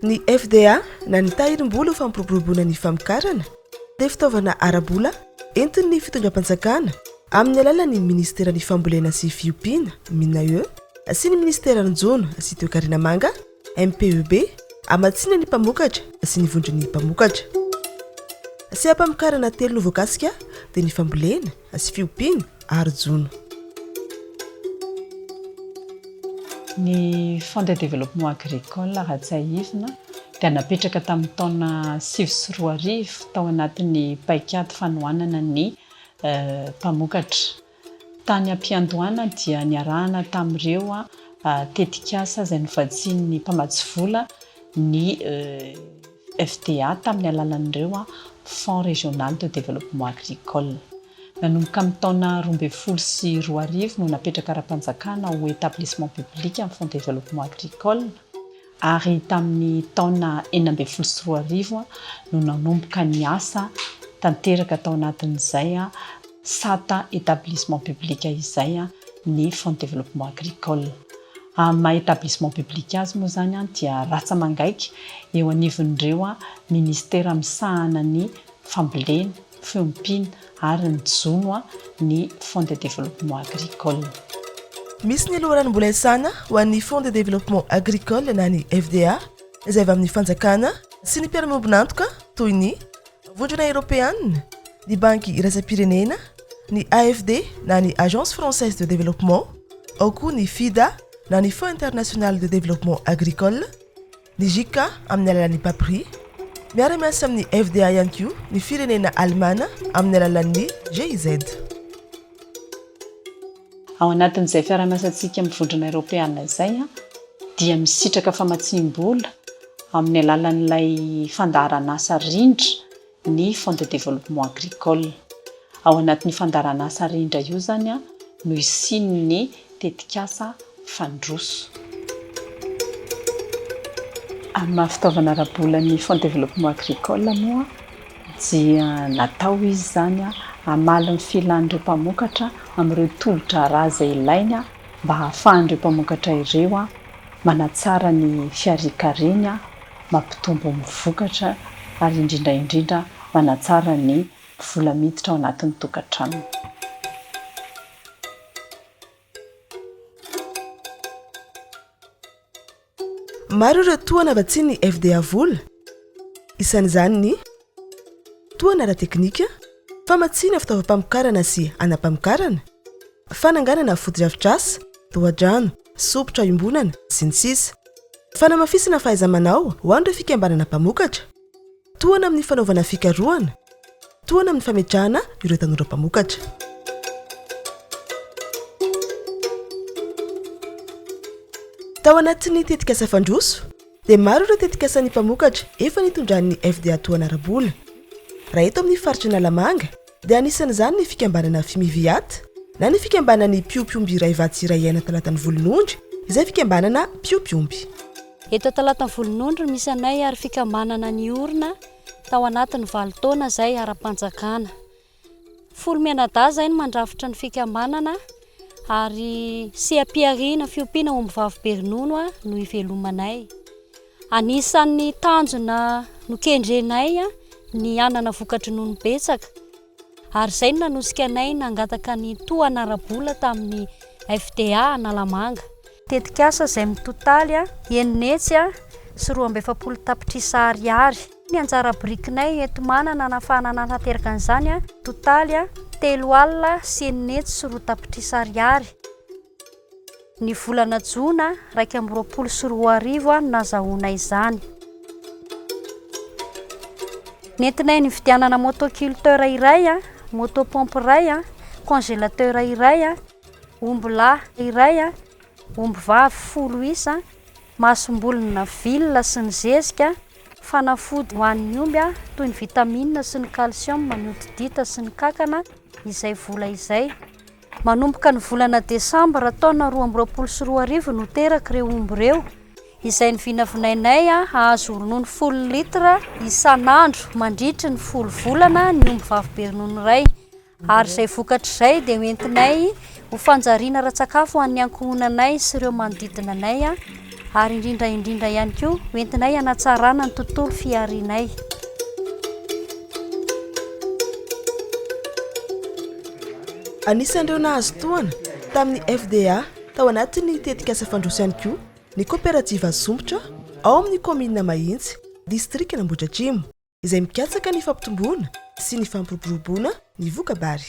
Ny FDA na ny Tahirim-bola ho fampiroboroboana ny famokarana dia fitaovana ara-bola entin'ny fitondram-panjakana amin'ny alalan'ny Minisiteran'ny Fambolena sy Fiompiana, MINAE, sy ny Minisiteran'ny Jono sy Toekarena Manga, MPEB, hamatsiana ny mpamokatra sy ny vondron'ny mpamokatra. Seha-pamokarana telo no voakasika dia ny fambolena sy fiompiana ary jono. Ny Fonds de développement agricole raha tsiahivina dia napetraka tamin'ny taona 2009 tao anatin'ny paikady fanohanana ny mpamokatra. Tany am-piandohana dia niarahana tamin'ireo tetikasa izay novatsian'ny mpamatsy vola ny FDA tamin'ny alalan'ireo Fonds régional de développement agricole. Nanomboka amin'ny taona 2012 no napetraka ara-panjakana ho établissement public ny Fonds développement agricole ary tamin'ny taona 2016 no nanomboka ny asa tanteraka tao anatin'izay sata établissement public izay ny Fonds développement agricole. Amin'ny maha établissement public azy moa izany dia ratsa-mangaika eo anivon'ireo ministera misahana ny fambolena, fiompiana ary ny jono ny Fonds de développement agricole. Misy ny loharanom-bola iasana ho an'ny Fonds de développement agricole na ny FDA izay avy amin'ny fanjakana sy ny mpiara-miombon'antoka toy ny Vondrona Eoropeanina, ny Banky iraisam-pirenena, ny AFD na ny Agence française de développement, ao koa ny FIDA na ny Fonds international de développement agricole, ny JICA amin'ny alalan'ny PAPRI. Miara-miasa amin'ny FDA ihany koa ny firenena alemana amin'ny alalan'ny GIZ. Ao anatin'izay fiarahamiasantsika amin'ny Vondrona Eoropeana izay dia misitraka famatsiam-bola amin'ny alalan'ilay fandaharanasa Rindra ny Fonds de développement agricole. Ao anatin'io fandaharanasa Rindra io izany no hisian'ny tetikasa Fandroso. Amin'ny maha fitaovana ara-bola ny Fonds de développement agricole moa dia natao izy izany hamaly ny filan'ireo mpamokatra amin'ireo tolo-draharaha izay ilainy mba hahafahan'ireo mpamokatra ireo manatsara ny fiharian-kareny mampitombo ny vokatra ary indrindra indrindra manatsara ny vola miditra ao anatin'ny tokantranony. Maro ireo tohana vatsian'ny FDA vola, isan'izany ny, tohana ara-teknika, famatsiana fitaovam-pamokarana sy anam-pamokarana, fananganana fotodrafitrasa, tohadrano, sompitra iombonana, sy ny sisa Fanamafisana fahaiza-manao ho an'ireo fikambanana mpamokatra, tohana amin'ny fanaovana fikarohana, tohana amin'ny fametrahana ireo tanora mpamokatra. Tao anatin'ny tetikasa Fandroso dia maro ireo tetikasan'ny mpamokatra efa nitondran'ny FDA tohana ara-bola. Raha eto amin'ny faritra Analamanga dia anisan'izany ny fikambanana Fimiviat na ny fikambanan'ny mpiompy omby iray vatsy iray aina Talatan'ny Volonondry izay fikambanana mpiompy omby. Eto Talatan'ny Volonondry no misy anay ary fikambanana niorina tao anatin'ny valo taona izay ara-panjakana. Folo mianadahy izahay no mandrafitra ny fikambanana ary seha-pihariana fiompiana omby vavy be ronono no ivelomanay. Anisan'ny tanjona nokendrenay ny hanana voka-dronono betsaka ary izay no nanosika anay nangataka ny tohana ara-bola tamin'ny FDA Analamanga. Tetikasa izay mitotaly 640 tapitrisa ariary. Ny anjara birikinay enti-manana nahafahana nanatanteraka an'izany, totaly 603 tapitrisa ariary. Ny volana jona 2021 no nazahoana izany. Nentinay nividianana motoculteur iray, motopompe iray, congélateur iray, omby lahy iray, omby vavy folo isa, masombolina vilona sy ny zezika, fanafody ho an'ny omby toy ny vitamine sy ny calcium, ny odidita sy ny kankana, izay vola izay. Manomboka ny volana desambra taona 2022 no teraka ireo omby ireo, izay novinavinainay hahazo ronono folo litre isan'andro mandritry ny folo volana ny omby vavy be ronono iray, ary izay vokatra izay dia hoentinay ho fanjariana ara-tsakafo ho an'ny ankohonanay sy ireo manodidina anay. Ary indrindra indrindra ihany koa hoentinay hanatsarana ny tontolo fiharianay. Anisan'ireo nahazo tohana tamin'ny FDA tao anatin'ny tetikasa Fandroso ihany koa ny kaoperativa Sompitra ao amin'ny kaominina Mahitsy, distrikan'Ambohidratrimo, izay mikatsaka ny fampitomboana sy ny fampiroboroboana ny voka-bary.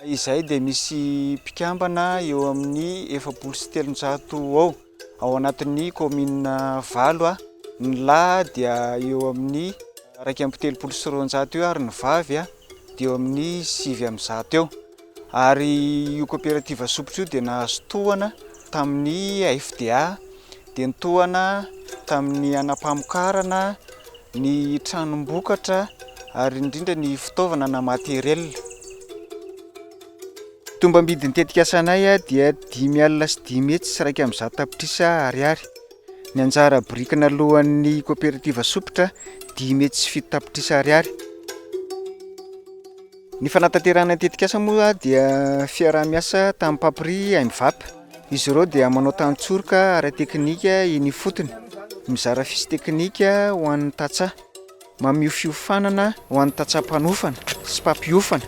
Izahay dia misy mpikambana eo amin'ny 340 ao, ao anatin'ny kaominina valo. Ny lahy dia eo amin'ny 231 eo ary ny vavy dia eo amin'ny 109 eo. Ary io koperativa Sompitra io dia nahazo tohana tamin'ny FDA, dia ny tohana tamin'ny hanam-pamokarana, ny tranom-bokatra ary indrindra ny fitaovana na matériel. Tombam-bidin'ny tetikasanay dia 105 101 tapitrisa ariary. Ny anjara biriky naloan'ny koperativa Sompitra 507 tapitrisa ariary. Ny fanatanterahana ny tetikasa moa dia fiaraha-miasa tamin'ny Papri MVAP. Izy ireo dia manao tantsoroka ara-teknika eny ifotony, mizara fisy teknika ho an'ny tantsaha, mamio fiofanana ho an'ny tantsaha mpanofana sy mpampiofana,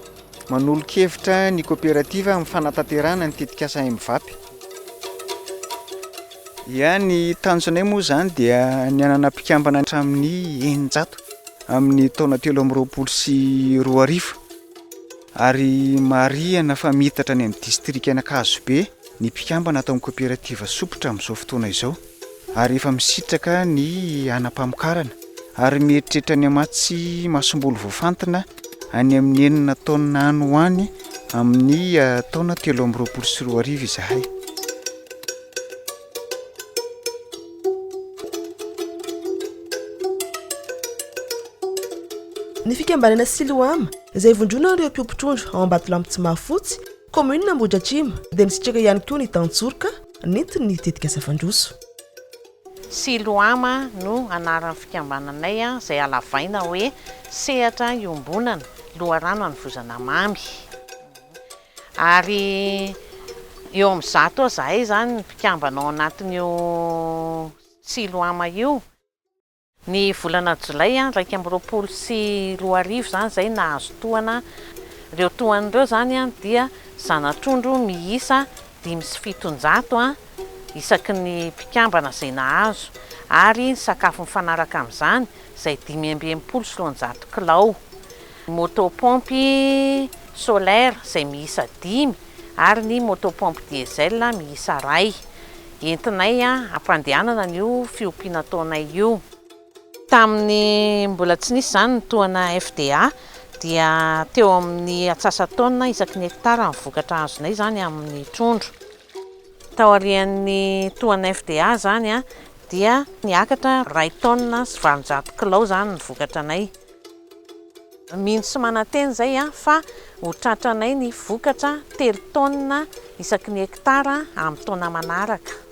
manolo-kevitra ny koperativa amin'ny fanatanterahana ny tetikasa MVAP. Ia, ny tanjonay moa izany dia ny hanana mpikambana hatramin'ny 600. amin'ny taona 2023 ary marihana fa miitatra any amin'ny distrikan'Ankazobe ny mpikambana ato amin'ny koperativa Sompitra amin'izao fotoana izao ary efa misitraka ny hanam-pamokarana ary mieritreritra ny hamatsy masomboly voafantina any amin'ny enina taonina any ho any amin'ny taona 2023 izahay. Ny fikambanana Siloama, izay ivondronan'ireo mpiompy trondro ao Ambatolampy Tsimahafotsy, kaominina Ambohidratrimo, dia nisitraka ihany koa ny tantsoroka nentin'ny tetikasa Fandroso. Siloama no anaran'ny fikambananay izay halavaina hoe Sehatra iombonana, loharano anovozana mamy. Ary eo amin'ny 100 eo izahay izany ny mpikambana ao anatin'io Siloama io. Ny volana jolay 2021 izany izay nahazo tohana. Ireo tohana ireo izany dia zana-trondro miisa 705 isaky ny mpikambana izay nahazo ary ny sakafo mifanaraka amin'izany izay 265 kilao. Moto paompy solaire izay miisa dimy ary ny moto paompy diesel miisa iray. Entinay hampandehanana an'io fiompiana ataonay io. Tamin'ny mbola tsy nisy izany ny tohana FDA dia teo amin'ny atsasa-taonina isaky ny hectare ny vokatra azonay izany amin'ny trondro. Taorian'ny tohana FDA izany dia niakatra iray taonina sy 800 kilao izany ny vokatranay. Mino sy manantena izay fa ho tratranay ny vokatra telo taonina isaky ny hektara amin'ny taona manaraka.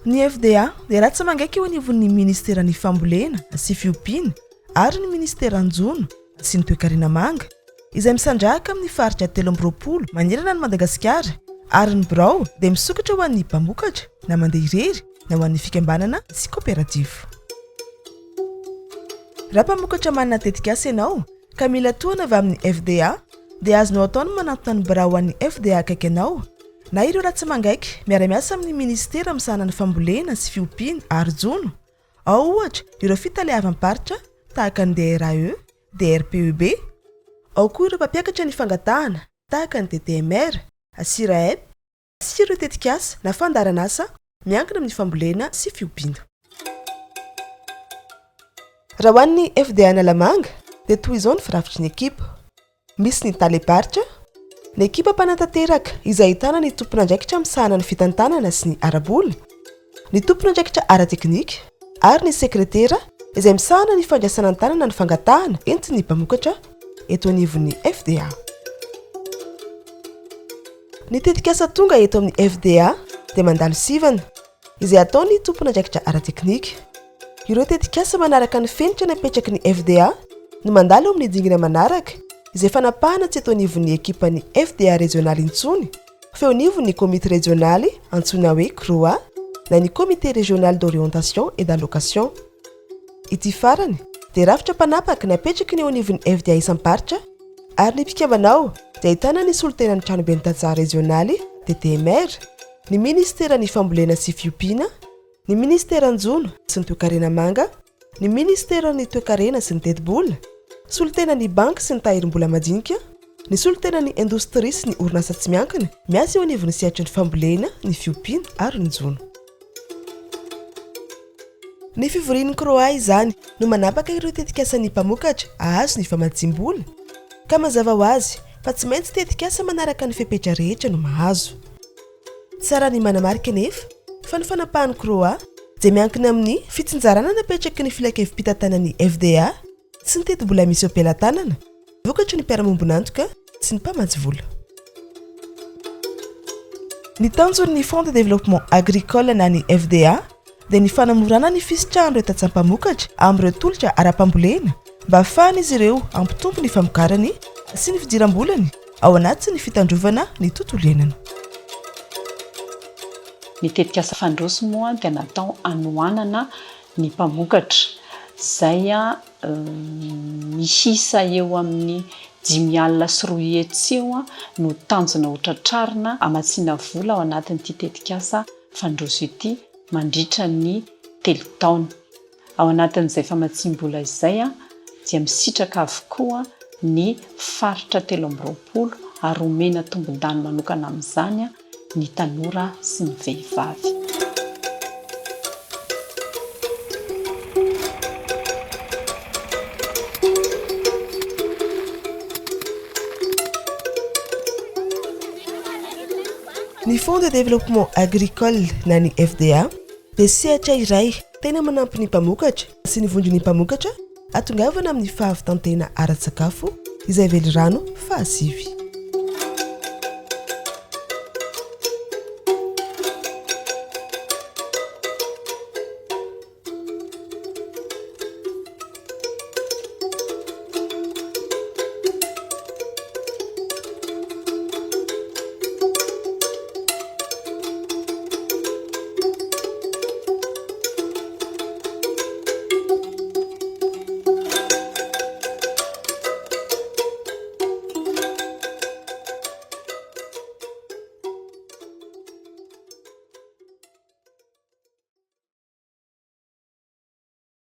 Ny FDA dia ratsa-mangaika eo anivon'ny Ministeran'ny Fambolena sy Fiompiana ary ny Ministeran'ny Jono sy ny Toekarena Manga, izay misandrahaka amin'ny faritra 23 manerana an'i Madagasikara ary ny birao dia misokatra ho an'ny mpamokatra na mandeha irery na ho an'ny fikambanana sy koperativa. Raha mpamokatra manana tetikasa ianao ka mila tohana avy amin'ny FDA dia azonao atao ny manantona ny birao an'ny FDA akaiky anao na ireo ratsa-mangaika miara-miasa amin'ny minisitera misahana ny fambolena sy fiompiana ary jono, ao ohatra ireo fitaleavam-paritra tahaka ny DRAE, DRPEB, ao koa ireo mpampiakatra ny fangatahana tahaka ny DTMR, Siraep, sy ireo tetikasa na fandaharanasa miankina amin'ny fambolena sy fiompiana. Raha ho an'ny FDA Analamanga dia toy izao ny firafitry ny ekipa. Misy ny talem-paritra, ny ekipa mpanatanteraka izay ahitana ny tompon'andraikitra misahana ny fitantanana sy ny ara-bola, ny tompon'andraikitra ara-teknika ary ny sekretera izay misahana ny fandraisana an-tanana ny fangatahana entin'ny mpamokatra eto anivon'ny FDA. Ny tetikasa tonga eto amin'ny FDA dia mandalo sivana, izay ataon'ny tompon'andraikitra ara-teknika. Ireo tetikasa manaraka ny fenitra napetraky ny FDA no mandalo amin'ny dingana manaraka, izay fanapahana tsy eto anivon'ny ekipan'ny FDA rejionaly intsony fa eo anivon'ny komity rejionaly antsoina hoe CROA na ny Comité Régional d'Orientation et d'Allocation. Ity farany dia rafitra mpanapaka napetraky ny eo anivon'ny FDA isam-paritra ary ny mpikambana ao dia ahitana ny solontenan'ny Tranoben'ny Tantsaha Rejionaly, TTMR, ny Minisiteran'ny Fambolena sy Fiompiana, ny Minisiteran'ny Jono sy ny Toekarena Manga, ny Minisiteran'ny Toekarena sy ny Tetibola, solontenan'ny Banky sy ny Tahirim-bola Madinika, ny solontenan'ny Indostria sy ny orinasa tsy miankina miasa eo anivon'ny sehatry ny fambolena, ny fiompiana ary ny jono. Ny fivorian'ny CROA izany no manapaka ireo tetikasan'ny mpamokatra hahazo ny famatsiam-bola, ka mazava ho azy fa tsy maintsy tetikasa manaraka ny fepetra rehetra no mahazo. Tsara ny manamarika anefa fa ny fanapahan'ny CROA dia miankina amin'ny fitsinjarana napetraky ny filankevi-pitantanan'ny FDA sy ny tetibola misy eo am-pelatanana vokatry ny mpiara-miombon'antoka sy ny mpamatsy vola. Ny tanjon'ny Fonds de développement agricole na ny FDA dia ny fanamorana ny fisitrahan'ireo tantsaha mpamokatra amin'ireo tolotra ara-pambolena mba hahafahan'izy ireo hampitombo ny famokarany sy ny fidiram-bolany ao anatin'ny fitandrovana ny tontolo iainana. Ny tetikasa Fandroso moa dia natao hanohanana ny mpamokatra izay miisa eo amin'ny 205 eo no tanjona ho tratrarina hamatsiana vola ao anatin'ity tetikasa Fandroso ity mandritra ny telo taona. Ao anatin'izay famatsiam-bola izay dia misitraka avokoa ny faritra 23 ary omena tombon-dany manokana amin'izany ny tanora sy ny vehivavy. Ny Fonds de développement agricole na ny FDA dia sehatra iray tena manampy ny mpamokatra sy ny vondron'ny mpamokatra hahatongavana amin'ny fahavitan-tena ara-tsakafo izay velirano fahasivy.